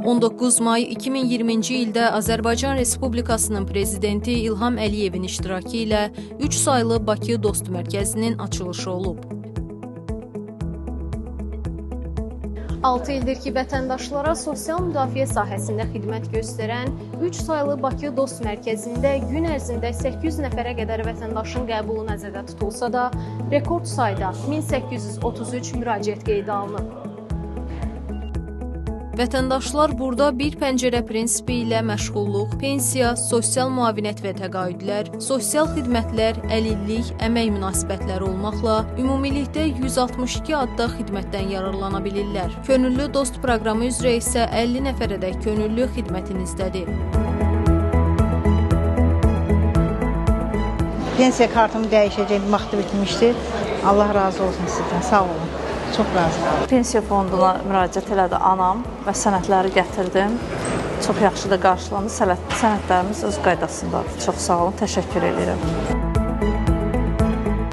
19 may 2020-ci ildə Azərbaycan Respublikasının Prezidenti İlham Əliyevin iştirakı ilə 3 saylı Bakı Dost Mərkəzinin açılışı olub. 6 ildir ki, vətəndaşlara sosial müdafiə sahəsində xidmət göstərən 3 saylı Bakı Dost Mərkəzində gün ərzində 800 nəfərə qədər vətəndaşın qəbulu nəzərdə tutulsa da, rekord sayda 1833 müraciət qeydə alınıb. Vətəndaşlar burada bir pəncərə prinsipi ilə məşğulluq, pensiya, sosial müavinət və təqaüdlər, sosial xidmətlər, əlillik, əmək münasibətləri olmaqla ümumilikdə 162 adda xidmətdən yararlana bilirlər. Könüllü Dost proqramı üzrə isə 50 nəfərədək könüllü xidmətinizdədir. Pensiya kartımı dəyişəcəyim vaxtı bitmişdi. Allah razı olsun sizdən. Sağ olun. Çox razıyam. Pensiya fonduna müraciət elədi anam və sənədləri gətirdim. Çox yaxşı da qarşılandı. Sənədlərimiz öz qaydasındadır. Çox sağ olun, təşəkkür edirəm.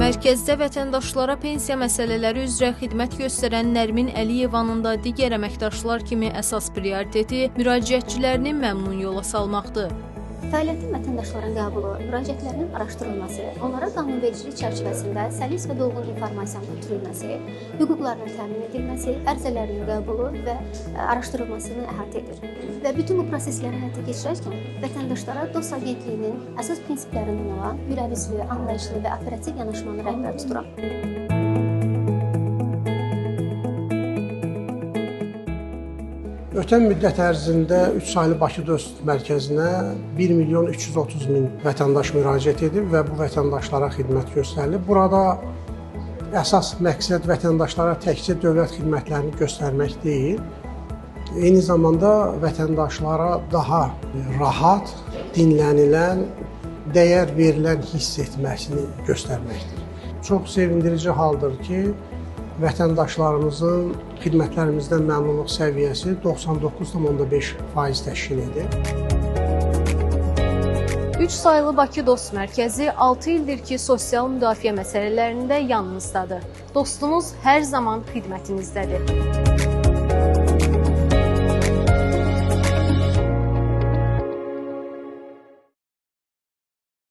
Mərkəzdə vətəndaşlara pensiya məsələləri üzrə xidmət göstərən Nərmin Əliyevanın da digər əməkdaşlar kimi əsas prioriteti müraciətçilərini məmnun yola salmaqdır. Fəaliyyətin vətəndaşların qəbulu, müraciətlərinin araşdırılması, onlara qanunvericilik çərçivəsində səlis və dolğun informasiyanın ötürülməsi, hüquqlarının təmin edilməsi, ərizələrinin qəbulu və araşdırılmasını əhatə edir. Və bütün bu prosesləri həyata keçirərkən vətəndaşlara Dost Agentliyinin əsas prinsiplərindən olan gülərüzlü, anlayışlı və operativ yanaşmanı rəhbər tuturam. Ötən müddət ərzində 3 saylı Bakı Dost Mərkəzinə 1 330 000 vətəndaş müraciət edib və bu vətəndaşlara xidmət göstərilib. Burada əsas məqsəd vətəndaşlara təkcə dövlət xidmətlərini göstərmək deyil, eyni zamanda vətəndaşlara daha rahat, dinlənilən, dəyər verilən hiss etməsini göstərməkdir. Çox sevindirici haldır ki, vətəndaşlarımızın xidmətlərimizdən məmnunluq səviyyəsi 99,5% təşkil edir. 3 saylı Bakı Dost Mərkəzi 6 ildir ki, sosial müdafiə məsələlərində yanınızdadır. Dostunuz hər zaman xidmətinizdədir.